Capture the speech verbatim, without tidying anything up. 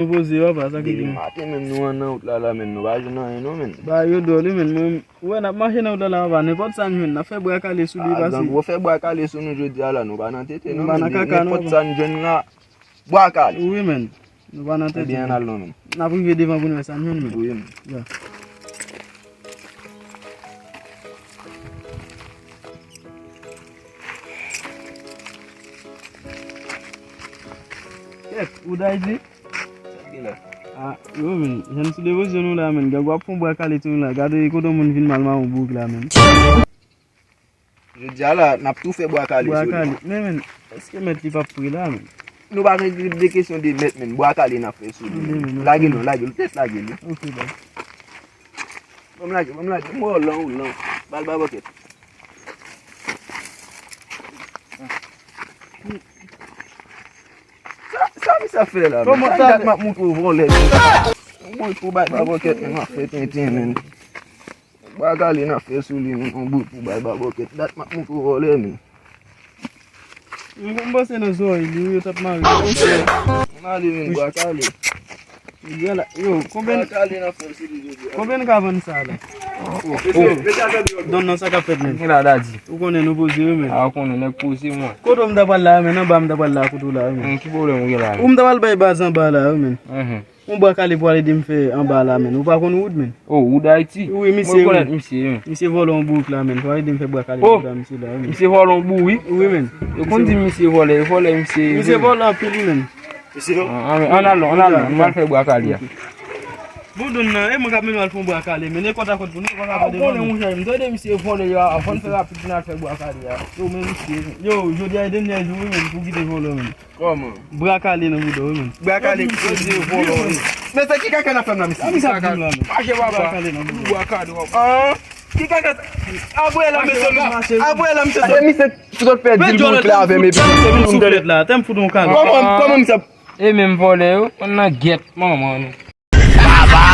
Nou poze yo, apa, sa ki gen? Depi maten menm nou an nan wout la, la menm nou pa jwenn anyen non menm. Ba yo dòl wi menm, mwen, ou wè n ap mache nan wout la, la, apa, nenpòt sa n jwenn, n ap fè bwa kale sou li, pase. Gang yo fè bwa kale sou nou jodi a la, nou pa nan tete non menm. Nou pa nan kaka non. Nenpòt sa n jwenn la, bwa kale. Wi menm, nou pa nan tete. Ebyen, ann al non menm. N ap rive devan pou n wè sa n jwenn menm. Wi menm. Ya. Kèt, ou Dayiti? Sa k gen la? Ah, yo, men, jan sou devosyon nou la, men, gang ap fè yon bwa kale tou la. Gade kote moun vin mal mawon bouk la, men. Jodi a la, n ap tou fè bwa kale sou li. Bwa kale. Men, men, èske mèt li p ap pre la, men? Nou pa gen de kesyon de mèt, men. Bwa kale n ap fè sou li. Men, men, lage l, lage l, tèt lage l. Ok, baz. Ban m lage, ban m lage. M wè w lan, ou lan. Ba l ba bòkèt. Sa, sa misye ap fè la, men? Kòman sa dat m ap montre w vòlè, men? Yon bout pou bay ba bòkèt, men, m ap fè tenten, men. Bwa kale n ap fè sou li, men, yon bout pou bay ba bòkèt. Dat m ap montre w vòlè, men. M, m panse nan zòrèy li, wi, yo t ap mare. M ale, men, bwa kale. Yo, konbyen, bwa kale n ap fè sou li jodi a. Konbyen n ka vann sa la? Oh, oh. Don nan sa k ap fèt, men. Gen la, Dadi. Ou konnen nou poze, wi, men. A, ou konnen, nèg poze, mwen. Kote w m ta pral la, men, anba m ta pral la, kote w la, wi, men. Hmm, ki pwoblèm ou gen la, men? Ou m ta pral bay baz anba la, wi, men. Mhm. Yon bwa kale pou al ede m fè anba la, men. Ou pa konn Wood, men? Oh, Wood Ayiti? Wi, misye, wi. Mwen rekonèt misye, wi. Misye vòlè yon bourik la, men. Pou al ede m fè bwa kale anba misye la, wi, men. Misye vòlè yon bourik? Wi, men. Yo konn di misye vòlè, yo vòlè misye. Misye vòlè anpil, wi, men. Mesye yo. An, an, ann al non, ann al non, nou al fè bwa kale a. Bon, Don nan, e mwen k ap mennen w al fè yon bwa kale, men e kòt a kòt pou nou, e pa ka pèdi, monchè, m tande misye vòlè yo, avan n fè rapid pou n al fè bwa kale a. Yo, men misye, yo, jodi a e dènyè jou, wi, men, pou kite vòlè, men. Kòman? Bwa kale nan bouda w, wi, men. Bwa kale, yo di vòlè, wi. Men se ki kaka n ap fè m la, mesye? Sa misye ap di m la, men? Mache, papa. Bwa kale nan bouda w. Bwa kale, papa. An? Ki kaka? Apre la, mesye, apre la, mesye. Apre misye sot fè dil bourik la avè m, epi m vin souflèt la, tè m fout yon kale. Kòman, kòman misye ap... E menm vòlè yo, konn nan gèt manman nou. Baba!